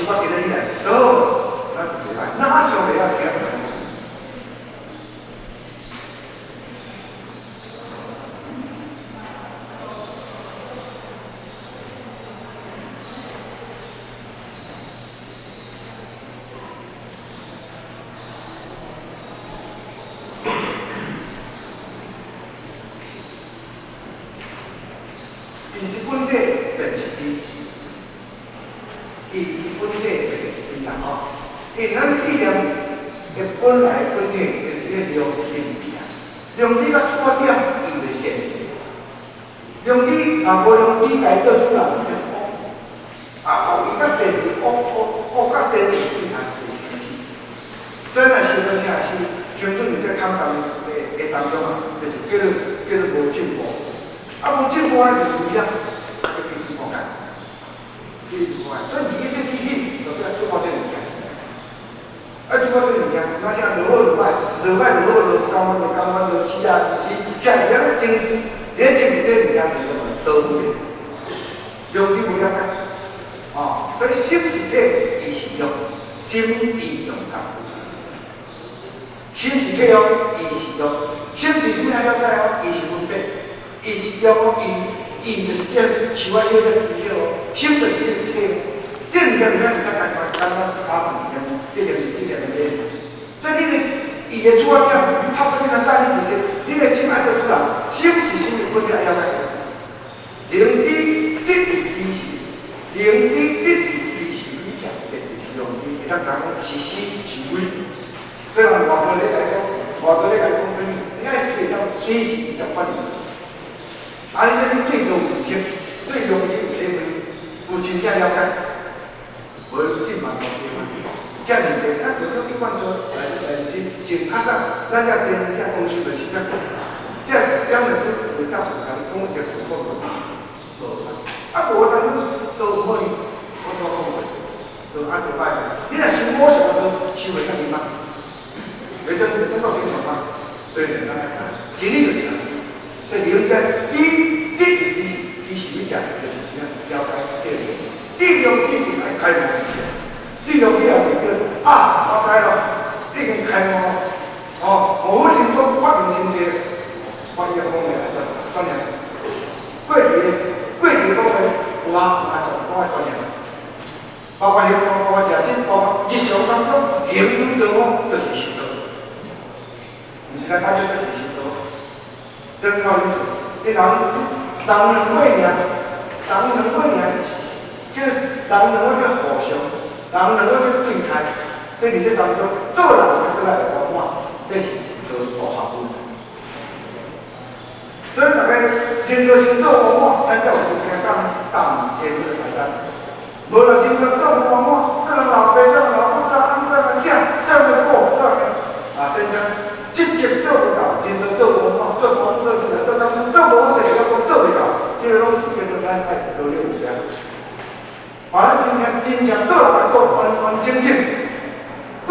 想我今日起來，好，咱就袂歹，哪想袂晓听。伊是本体便是伊，伊本体便是伊啦吼。因咱意念的本来本体就是迄良知啊，良知甲出发点，伊就善。良知若无良知来做主人，就恶。啊，恶伊较善，恶恶恶较善是对他是。所以若想到啥是，相对伫这抗战的当中啊，就是叫做无进步。啊，无进步啊，就是啊，就变进步解，变进步解。所以你这机器就是要做好这物件，啊，做好这物件，那像落好落歹，落歹落好落甘愿落甘愿落死啊死，这这种这种这物件就是都无的，用你无了解，哦，所以心是体，意是用，心意用功。心是体哦，意是用，心是啥物来了解哦？意是分别。伊是用伊，伊就是这树仔叶的对哦，心就是这个体，这物件就是较简单，简单卡物件，这个是这个的。所以你的伊的出发点，你透过这个带你就是，你的心爱做主人，心是心的本质爱了解。灵知得意其是，灵知得意其是，你讲的就是用伊，会当讲是是是非。所以人外国咧来讲，外国咧来讲，你爱随当随时就反应。啊！你这你对良知，对良知有体会，有真正了解，无真嘛无体会。遮尔济，咱就叫一贯道来来是从较早，咱遮真正东西就是遮，这讲的是为啥有共你讲历史讲无？无啊，无当初都有可能，我怎讲过？就按就摆。你若想我想都想袂遮尔慢，袂当袂当到顶头嘛？对，咱来看，真理就是安尼。所以灵在第第第是你讲就是怎样了解这个，第六第来开悟，第六第后就啊，我知咯，已经开悟哦，无心中发明心地，发现方面来转转念，过去过去讲的有啊，有啊，讲爱转念，包括行包括食食，包括日常当中行住坐卧，就是修道，毋是来讲这就是修道。真够意思，你人人两个尔，人两个尔，叫人两个叫互相，人两个叫对待，所以伫这当中，做人就做来圆满，这是做大学问。所以大家真道先做圆满，咱才有真讲担先这个代志。无论真道做圆满，做人老爸，做人老母，做翁，做人囝，做人某，做人啊先生。积极做袂到，人都做无好，做无做做做当初做无好势，还讲做袂到，这个拢是叫做咱爱努力有啥。反正真正真正做人做完完整整，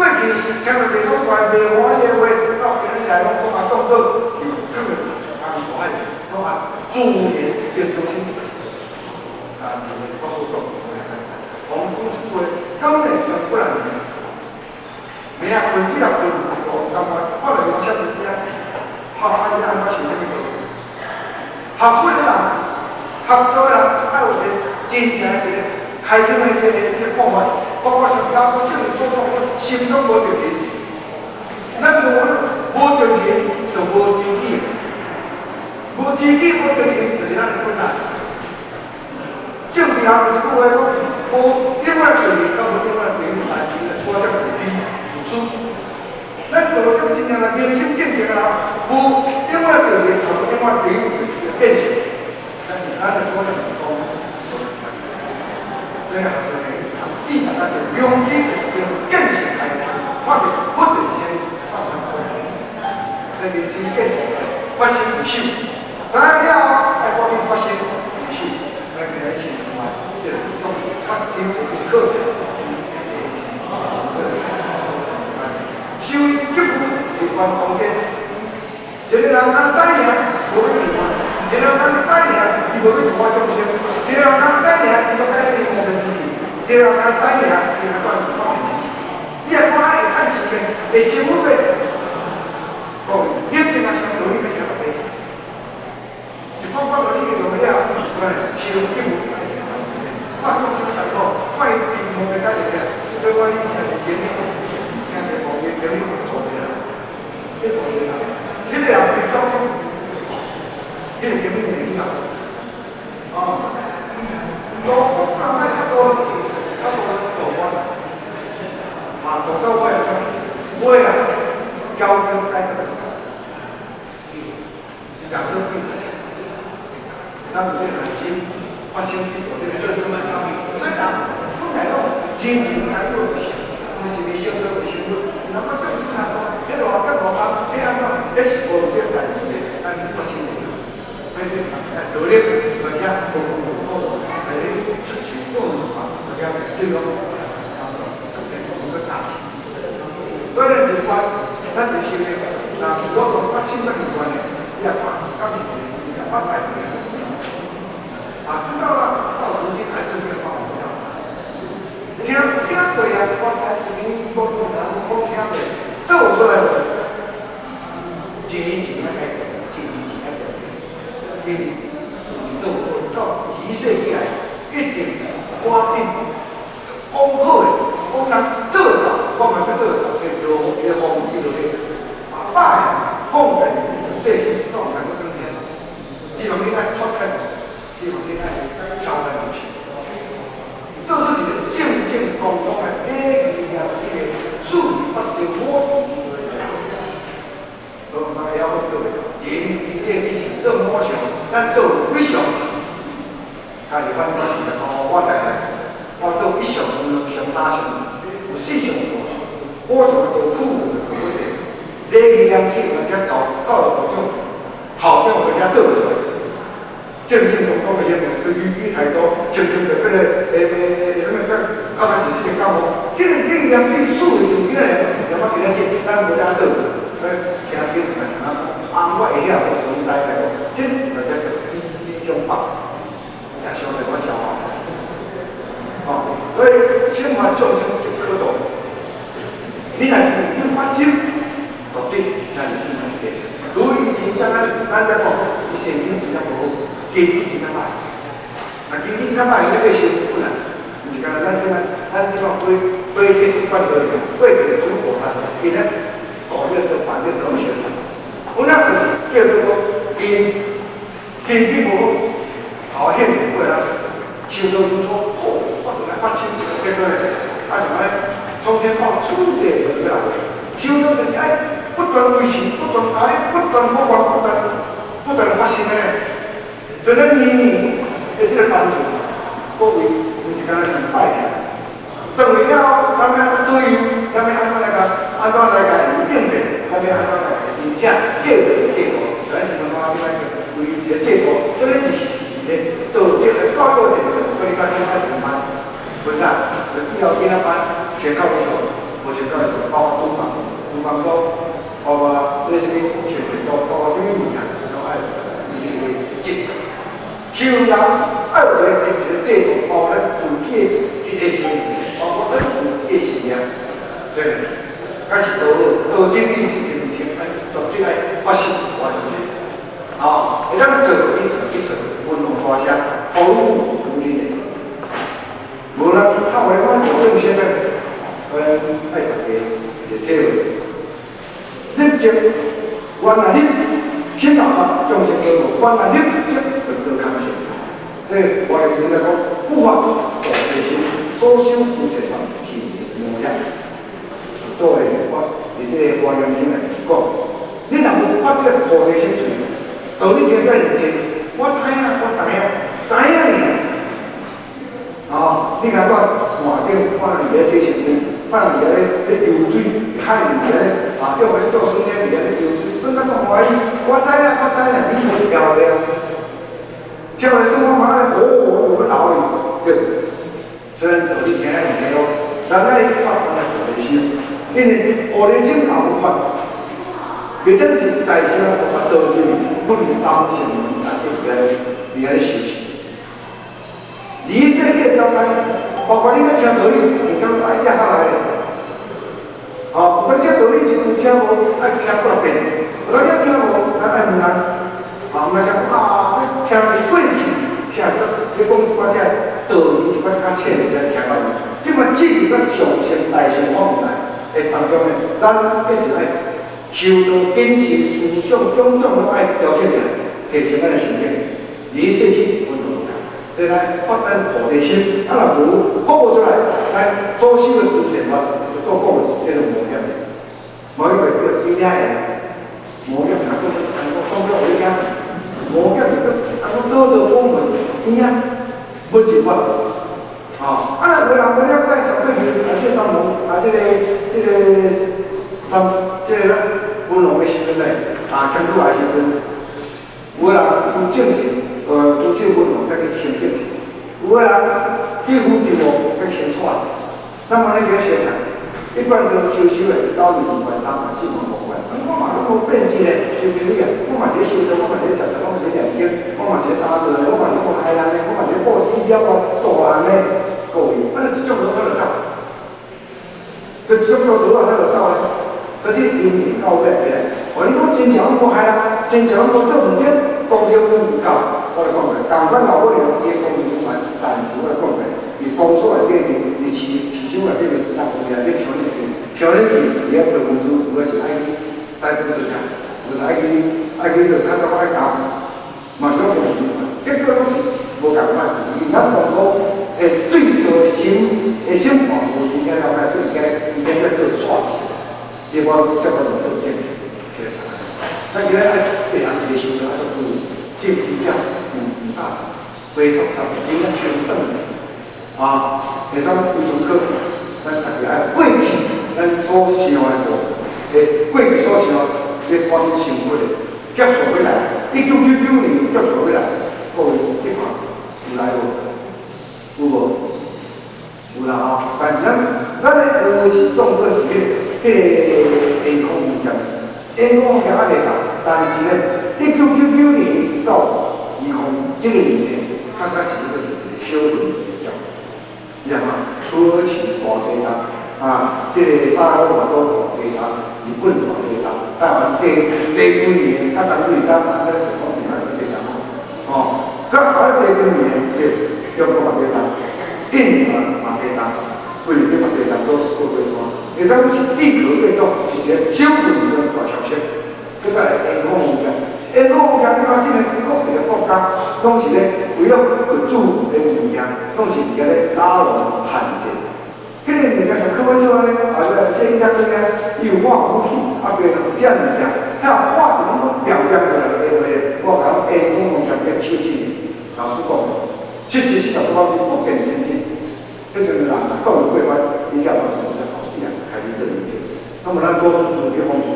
过去听到袂爽快、袂欢喜的话，到今日来拢讲啊当做是根本啊无爱，拢啊自然变中心。啊，就是讲好讲，讲讲一句话，当然就不然。明仔困只若困，无感觉，看到用啥物件，啊，啊，你按怎想啥物道理？学佛的人，学道的人，爱有一个真正一个开心的一个看法，包括是老百姓所讲，心中无着人，咱无无著人，就无知己，无知己无著人，就是咱的困难。政治人有一句话讲，无永远著人，甲无永远著人，但是我才自己。咱道这真正来明心见性的人，无永远著人，无永远著变性。但是咱的所有讲，这样说呢，伊大家就良知就是见性开，看见不定性，看见这明心见性，发心自修，知影了后，爱赶紧发心自修，来来去嘛，这个种发心的课程。修觉悟是观光线，一个人咱知影无去度，一个人咱知影伊无去度众生，一个人咱知影伊无改变无变自己，一个这人敢知影，伊来管讲。你若看会趁钱的，会生活的，哦，你真啊想道理要听偌济？一讲讲道理就用了，对，收并无。看众生大苦，看伊贫穷的等下，所以我以前是经历，听者无伊经历错的啦，你错的啦，迄个人贫穷，迄个经历袂晓，哦，我讲爱较多，较多道我，嘛，到到尾讲，尾啊，交通改革，讲做变，咱有这个耐心。发生去做这个做这么所以人本来讲人人来做就是，毋是未修做未修做，人讲做出来讲，迄偌济无法，彼按怎，彼是无这个代志的，咱发生的。所以道理大家共共共来出钱做嘛，大家对讲，啊，个大钱。所以咱就关，咱就修的，那我讲发心咱有关的，你也看，甲你也发大财。啊，知道了，到如今还是没有办法到。听听过啊，我开始你讲讲，讲听过，做出来，一年一年来，一年一年来，一年做到一岁以来，一定赶紧讲好的，讲人做到，我嘛要做到，就就伊个方式就对。啊，摆放在这，到难个冬天，希望你爱出开。希望你爱超来无去，做出一个正正当当的礼仪啊，这个事发生我都毋会晓做的。人一定是做某项，咱做几项，家己反正是哦，我知影，我做一项、两项、三项，有四项，我就做处做几个，礼仪两去，或者教教育部长、校长或者做出来。正正当当的言论，对语语态度，正正特别的，诶诶诶，什么叫刚开始是个教务，这个力量对数的就起来，要我今仔日咱无遮做，所以听见嘛听啊，我会晓，我拢知来讲，这就叫做比比中法，也相对我消化。哦，所以先发众生就可懂，你若是你发心，到底那是真正的。如伊真正咱咱在讲，伊神经真正无好。根基真正歹，啊，根基真正歹，伊那个辛苦啦，毋是干焦咱这摆，咱这摆飞飞天关落去，飞一个主菩萨，伊咧大日做反正拢相像。有那就是叫做讲根根基无好，后显过来，修道如初，哦，我就来发心，结果咧，啊像安尼，从天看处界就了，修道就是爱不断维持，不断爱，不断不断不断不断发心咧。所以咱年年的这个班数，各位毋是干焦是拜的。转去了后，咱欲按怎注意？咱欲按怎来共？按怎来共应变？咱欲按怎来而且建立制度，咱是讲怎样维持一个制度？这个就是一个道德的教育制度，所以咱应该上班，为啥？以后囡仔班先教育无先教育，包括厨房、厨房组，包括你啥物前面组，包括啥物物件，拢爱维持一个制度。修人爱有一个一个制度，包括咱自己的去这个，包括咱自己的信念，所以，开始道道真理真正听，爱绝对爱发心完成的。哦，会当做，你就去做，温柔大声，投入独立的。无啦，他话讲做正先的，爱大家会体会。立即原来你心若发众生得道，原来立即就得空性。这华严经来讲，不发菩提心，所修诸善法是无量。作为我伫这个华严经内讲，你若无发这个菩提心出来，道理听遮尔济，我知影，我知影，知影尔。哦，你敢讲换顶看人伫咧洗身躯，看人伫咧咧游水，看人伫咧啊，叫伊做孙先伫咧游水，耍甲足欢喜。我知影，我知影，你无晓得。将来生活嘛，哦，我们老去，对。虽然道理听尔济咯，人爱发咱的菩提心，因为菩提心若无发，袂当伫大乘无法度入去，拢是三乘啊，伫遐咧伫遐咧修持。离世界了解，包括你咧聽道理，會當愛聽下來。吼，有當這道理一句聽無，愛聽幾遍；有當這聽無，咱愛問人。啊，毋是講啊，聽過去，聽做你講一寡這道理，一寡較淺的才聽到。這麼進入到上乘大乘法門來的當中呢，咱一直愛修道謹慎思想種種攏愛調整起來，提升咱的心境，離世去溫度。所以咱發咱菩提心，啊若無發無出來，咱所修的諸善法就做講的，叫做無業的，無業的叫有影的，無業啊，講講講做有影是，無業的叫啊，講做道講門有影，無一法。啊，啊若有人無了解，像過去啊，這三門啊，這個三這個文王的時陣咧，啊，天主的時陣，有的人有正信，拄這文王才去清淨，有的人去扶持無，去清煞去。那麼你個想想，一般都修修的，走二關、三關、四關、五關。我嘛攏無變質咧，修行你啊，我嘛是咧修道，我嘛是咧食食，我嘛是咧念經，我嘛是咧打坐咧，我嘛是咧無害人咧，我嘛是咧布施了哦，度人咧，各位，啊，你這種路怎就走？這種路路啊，怎就走咧？所以這個因緣到尾起來，哦，你講真正攏無害人，真正攏無做毋對，功德攏有夠。我來講過，共款老母娘伊的功德有關，但是我來講過，伊公所內底面，伊市市場內底面，那有人咧搶你去，搶你去，伊要赔文書，有的是愛去使本出來，有的愛去就較早愛交，嘛是攏無結果攏是無共款。因咱當初會對道心的心判無真正了解，所以伊該才做煞事，結果結果就做正事，確實。咱今日愛別人一個修道愛做注意，這真正有大非常十真正清算的啊！第三非常可，咱大家愛過去咱所想的路，會過去所想，要趕緊想過來，結束回來，1999年結束回來，各位你看有來無？有無？有啦吼！但是咱的話是當作是彼個健康物件，健康物件還袂到，但是呢，1999年到20這個年呢，確實是這個是一個小問題。你知影土耳其大地震啊，這個沙烏地大地震，日本大地震，台灣第幾年，啊，張志山啊，咧講名什麼地震吼？哦，佮後來第幾年，這中國嘛地震，印尼嘛地震，菲律賓嘛地震，都過過山。會使講是地殼變動，是一個小問題大消息。閣再來健康物件，健康物件，你看這個各一個國家，攏是咧為了佛祖的物件，攏是佇遐咧拉攏罕見。彼個物件上可要做安呢，啊，這這遐這遐，伊有化武器，啊，別人有這物件，遐化一攏攏表現出來的話，我講健康物件變手指，老師講，70、40多不見天日。彼陣人啊，講過關，伊才嘛講得好，伊也開始做研究。那麼咱祖師祖的方式，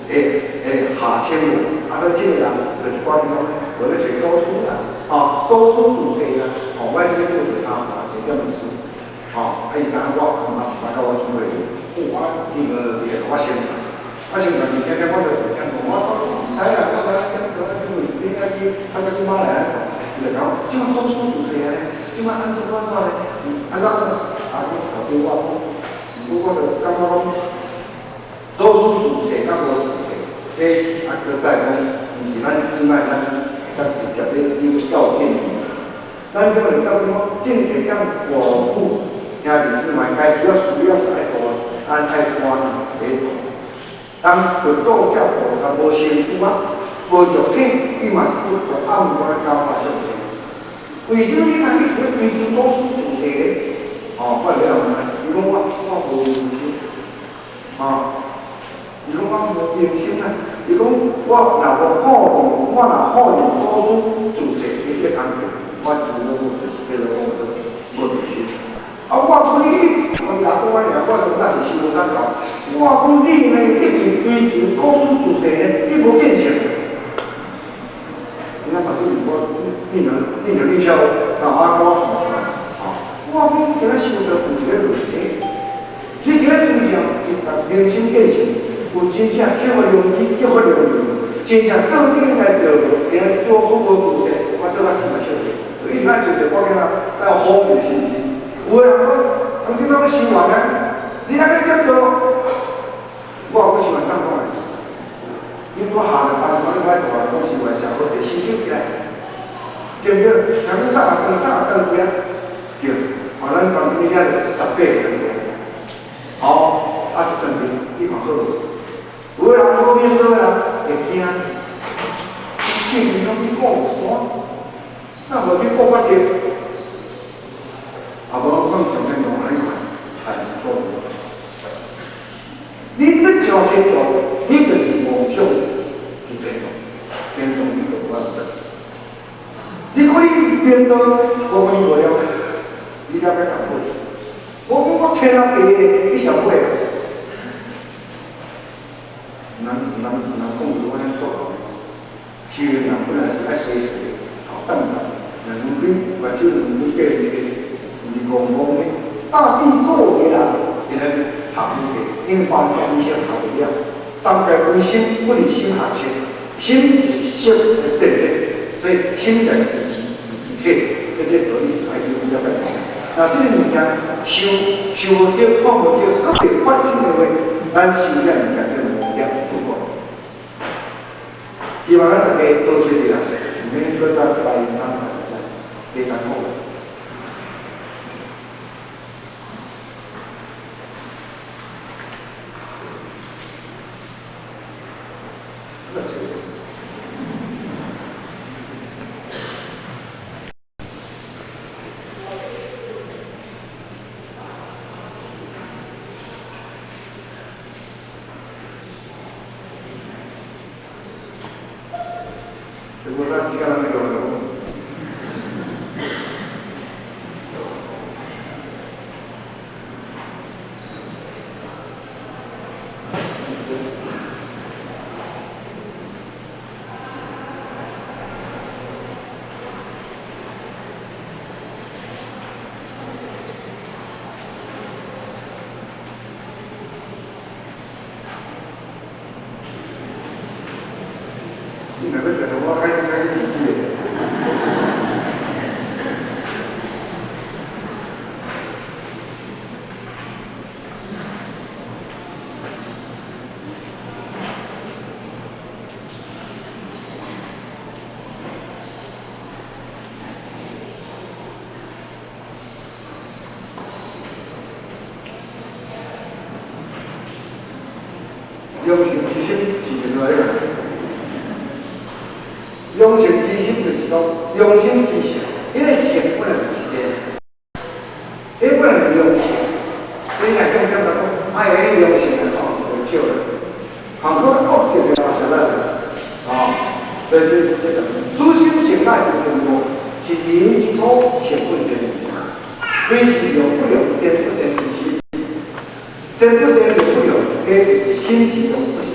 會下仙的，啊，所以這個人就是關於講，無咧找祖師啦，吼，祖師住世啦，吼，我這個做第三盤，一點文書，吼，啊，伊知影我毋捌甲我機會，我伊無伫個我宣傳，我宣傳物件，我就聽講，我毋知啊，我知影點因為你愛去，較早去馬來亞，伊就講，這馬祖師住世啊咧，這馬按怎按怎咧，按怎啊，我頭拄我講，毋過我就感覺講，祖師住世佮無住世，這啊，閣再講，毋是咱只賣咱較直接咧去較建議。咱這個就講，正確講外父兄弟姊妹，該需要愛大，咱愛歡喜的。當佛祖叫菩薩無身軀啊，無肉體，伊嘛是不斷暗觀教化眾生。為什麼你看你去追求祖師住世咧？哦，我了問伊講我無明心，啊，伊講我無明心啊。伊講我若無好用，我若好用祖師住世，伊這個工作，我就就是叫做講做無明心。啊，我講你，我甲講我爾，我就那是修三教。我講你呢，一直追求祖師住世呢，你無見性。你看把這個我，你能你曉，那我甲我看出來，啊，我講這個修道有一個逻輯，你這個真正就明心見性，有真正叫我良知，叫我良知，真正正應該做，今仔是祖師無住世，我做甲死嘛笑死，伊愛做者我感覺要好奇心智，有有的人講，唐正東修完啊，你若去得道，我有修完怎講的？你拄下了班，我你我大都修完上好勢，收收起來，對毋對？若你啥啊轉啥啊轉去啊？對，看咱旁邊遐18個轉去，好，啊轉去，你看好無？有的人做面道啦，會驚，見面攏去過山，那無去過法的。啊，無講上天堂安尼看，哎，錯誤。你欲上天堂，你就是妄想佇天堂，天堂你就無法度。你講你明道，我講你無了解，你了解淡薄。我講我天啊地，你想買？人人人講有安尼做，修行人本來是愛隨隨頭等等，兩腿目睭兩腿爬入去。毋是戇戇的，大地做的啦，今日學愈濟，因為凡間醫生學袂了。三界歸心，不離心學習，心是色的變體，所以心在自自自體，這個道理愛了解。那這個物件修修無著，看無著，閣袂發生的話，咱修這物件叫無業不過。希望咱大家多找著啦，毋免閣再來當來加艱苦。無啥時間咱來講。你若欲食，我開始開始試的。良善之心是啥物？良善之心就是講，良心之善，彼個善本來就是善，彼本來是良善，所以若講感覺講，愛彼良善來創就少啦，看可惡性的嘛是咱，啊，所以這個諸心善愛就是無，是人之初善本善，非是用不用善不善之心，善不善用不用，彼就是心之用不是。